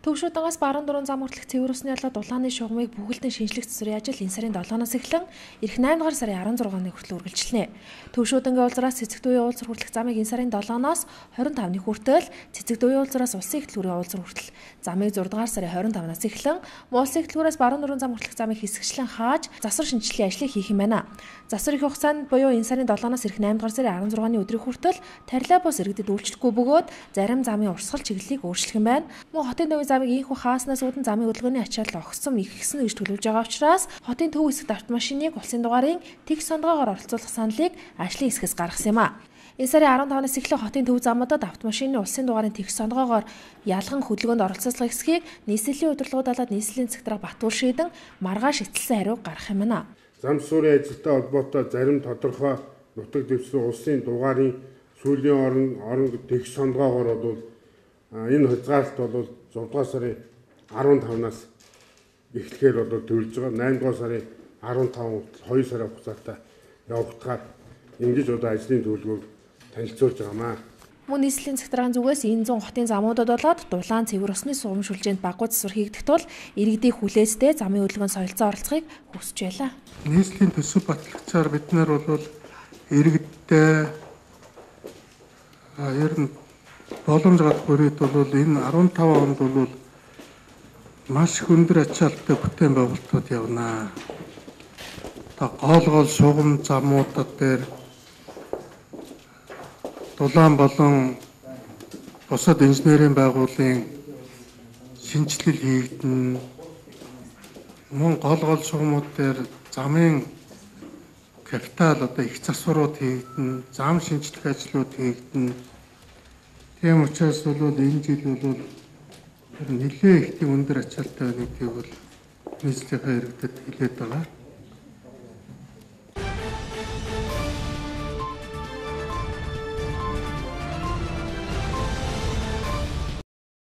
Төвшүүдангаас баруун дөрвөн зам хүртэлх цэвэр усны ялгаа дулааны шугамыг бүхэлдэн шинжлэх засварын ажил энэ сарын 7-наас эхлэн ирэх 8 дугаар сарын 16-ны хүртэл үргэлжилнэ. Төвшүүдэнгийн уулзраас Цэцэгдүгийн уулзар хүртэлх замыг энэ сарын 7-наас 25-ны хүртэл, Цэцэгдүгийн уулзраас Улсын их төлөөрийн уулзар хүртэл замыг 6 дугаар сарын 25-наас эхлэн, Улсын их төлөөрөөс баруун дөрвөн зам хүртэлх замыг хэсэгчлэн хааж засвар шинжилгээний ажлыг хийх юм байна. Засвар их хугацаанд буюу энэ сарын 7-наас ирэх 8 дугаар сарын 16-ны өдрийн хүртэл тарилаа бус иргэдэд үйлчлэхгүй бөгөөд зарим замын урсгал чиглэлийг өөрчлөх юм байна. Мөн хотын төвийн замыг ийхүү хааснаас үүдэн замын хөдөлгөөний ачаал огцом ихсэн гэж төлөвлөж байгаа учраас хотын төв хэсэгт автомашиныг улсын дугаарын тэгш сондгоогоор оролцуулах саналыг ажлын хэсгээс гаргасан юм а. Энэ сарын 15-наас эхлэн хотын төв замуудад автомашины улсын дугаарын тэгш сондгоогоор ялган хөдөлгөөнд оролцуулах хэсгийг нийслэлийн удирдлагууд болоод нийслэлийн захиргаа Батүр шийдэн маргааш эцэлсэн хариу гаргах юм байна. Зам суурийн ажилтай холбоотой зарим тодорхой нутаг дэвсгэр улсын дугаарын сүүлийн орон тэгш сондгоогоор бол энэ хязгаарлалт бол 6 дугаар сарын 15-наас эхлэхээр бол төлж байгаа. 8 дугаар сарын 15 хүртэл 2 сарын хугацаатай явагдахаар ингэж одоо ажлын төлөвлөгөөг танилцуулж байгаамаа. Мөн нийслэлийн захиргааны зүгээс энэ зүүн хотын замуудад болоод дулаан цэвэр усны сугам шүлжээнд баггүй засвар хийгдэх тул иргэдийн хүлээцтэй замын хөдөлгөөнд соёлцоо оролцохыг хүсэж байлаа. Нийслэлийн төсөв батлагчаар бид нар бол иргэдтэй ер нь боломж гарах бүрээд бол энэ 15 онд бол маш их өндөр ачаалттай бүтээн байгуулалтууд явна. Одоо гол шугам замуудад дээр дулаан болон бусад инженерийн байгууллагын шинэчлэл хийгдэнэ. Мөн гол шугамууд дээр замын капитал одоо их засварууд хийгдэнэ, зам шинжлэх ажлууд хийгдэнэ. Тийм учраас бол энэ жил бол нэлээд их тийм өндөр ачаалттай байна гэдгийг бол нийслэлийнхээ иргэдэд хэлээд байгаа.